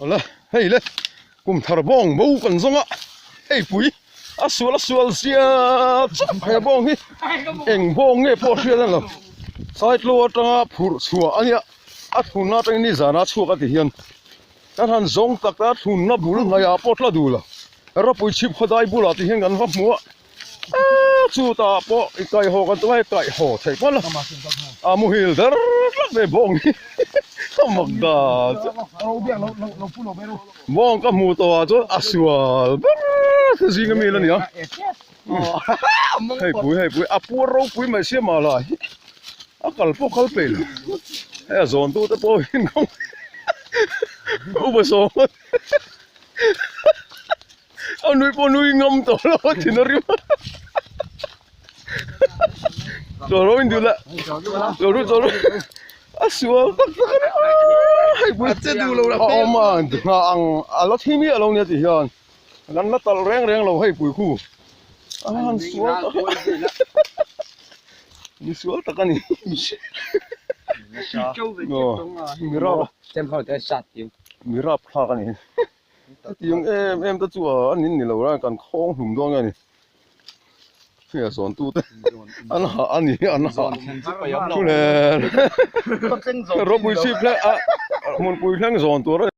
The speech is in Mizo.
Awle hei le kum thar bawng bo kan zawng a hei pui a sual a sual zia chauh he bawng hi eng bawng nge pawh hriat a ni lo saitlo atanga phurh chhuah a nia a thlunna atangin nizana chhuak a ti hian kan han zawng tak a thlunna bul hnaihah pawh tla dul a ropui chhip khawdai bulah ti hian kan va hmu a. Chutah pawh i kaihhaw kan tum a, i kaihhaw theih pawn a, a muhil der tlat mai bawng hi a mak dan chu. Bawng ka hmuh tawh ah chuan a sual ber te zing ami la ni a, hei pui hei pui a puar ropui mai sia mah lah hi a kal pawh kal peih lo, hei a zawn tu te pawh hin upa sawm. A nui pawh nui ngam tawh lo a thin a rim Chaw ro in duh lah Chaw ru chaw ru a sual tak tak a ni hei pui a awm a hna ang a la thi miah lo nia ti hian kan la talh reng reng lo hei pui khu a han sual tak mi sual tak a ni mi rap thlak a ni. Hetiang em em te chu a nin ni lo a kan khawng hlum dawn nge ni hei a zawn tu te an hah a ni an hah thu nen ropui chhip hleng a hmunpui thleng zawn tur a ni.